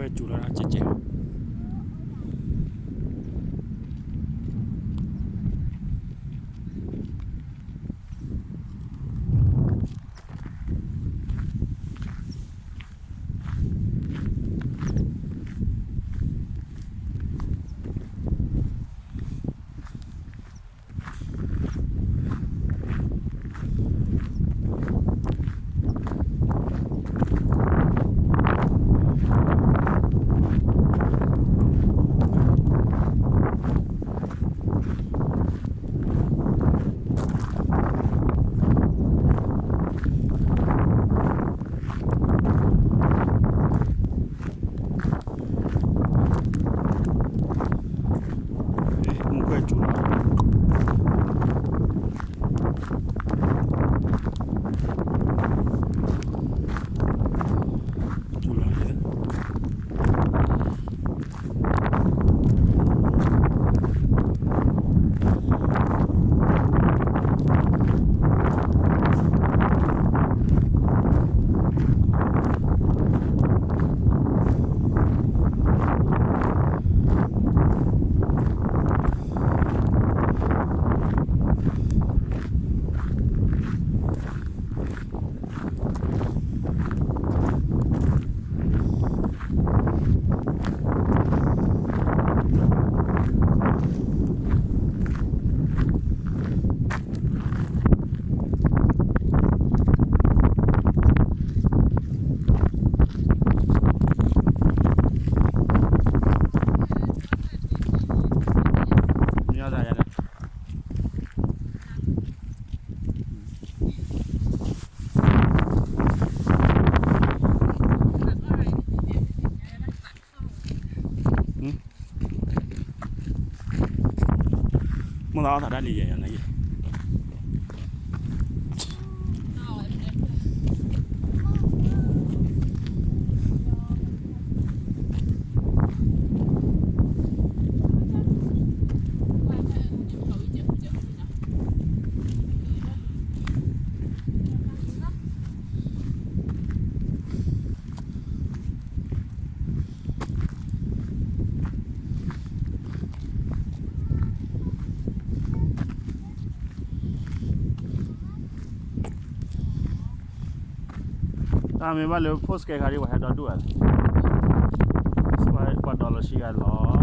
ကၠူလီၤဒၣ်ကဲကဲ မူခွဲၢ်ကၠူလီၤ ကၠူလီၤန့ၣ် မ့ၢ်လီၤသးဒၣ်လံယဲၢ်ယဲၢ်န့ၣ် တၢ်မ့ၢ်ဘၣ်လၢ post ကဲခါဒ် ပှၤဟဲဒီဒူၣ်ဧါ, ပှၤဒီးလီၤဆံဂၤလီၤ.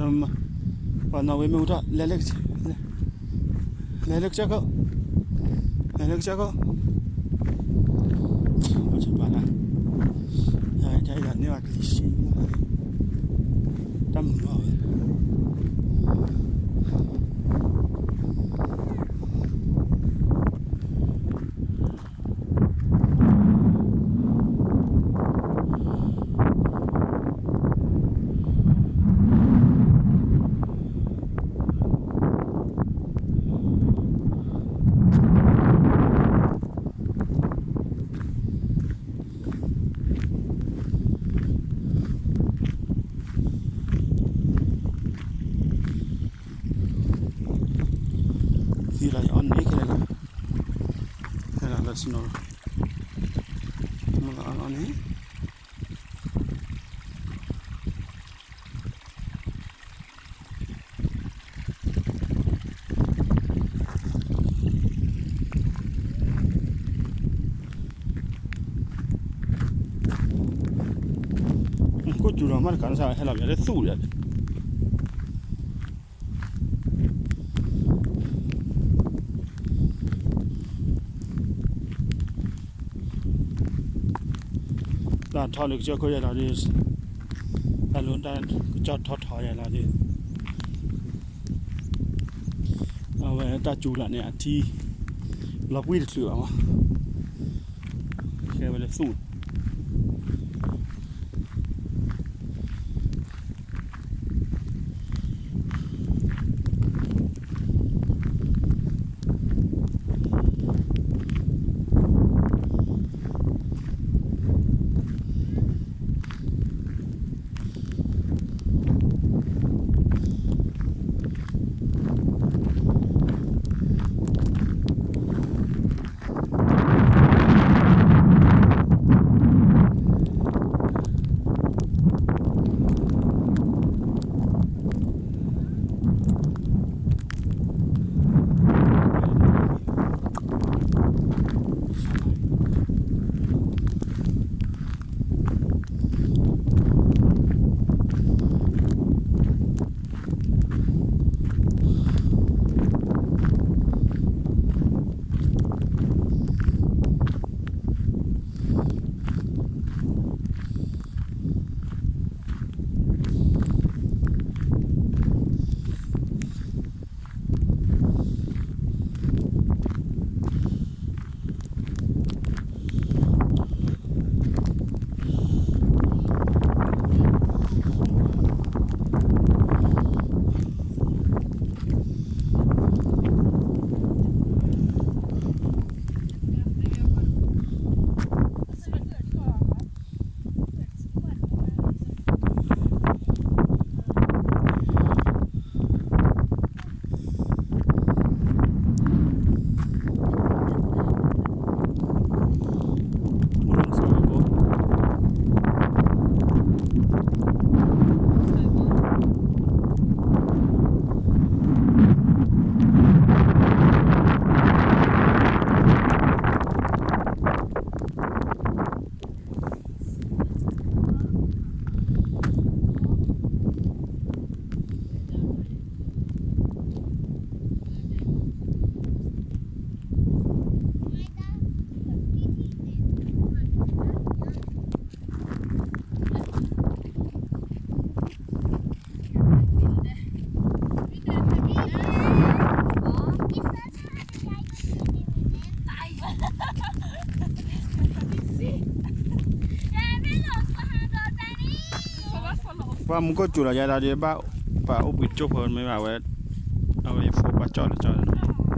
ပှၤနီၣ်ဝ့မ့ၢ်ဟူထီၣ် လဲၤလၢကစၢၢ်ခိၣ်, လဲၤလၢကစၢၢ်ခိၣ်, လဲၤလၢကစၢၢ်ခိၣ်, ဘၣ်, တၢ်အံၤန့ၢ်ဘၣ်ကလံၤဆံ, တၢ်မုာ်လီၤဝဲ သံလီၤယအီၣ်န့ၣ် ခဲလၢာ်လီၤ, ခဲလၢာ်လီၤ snow, မ့ၢ်လီၤအီၣ်န့ၣ် ကိၣ်စူၤလီၤမးတကးန့ၣ် ဟဲလီၤဘၣ်လၢသူၣ်ဒီး တၢ်ထီလၢကစၢၢ်ခိၣ်ယဲလီၤဒီး, တၢ်လိၣ်တၢ်ကစီၣ်ထီထီယဲလီၤဒီး, အဝဲတၢ်စူၤလီၤန့ၣ် အထံ လီၤပှံၢ်တချုးဘၣ်မး, ကဲဝဲလၢသူၣ် ပှၤမူခိၣ်စူၤလီၤယဲဒီး ဘၣ်ပာ်အိၣ်ဘှံးကၠိဖိမ့ၢ်ဘၣ်ဝဲ, အဝဲယဖိပှၤကၠီၣ်လၢကၠီၣ်လၢ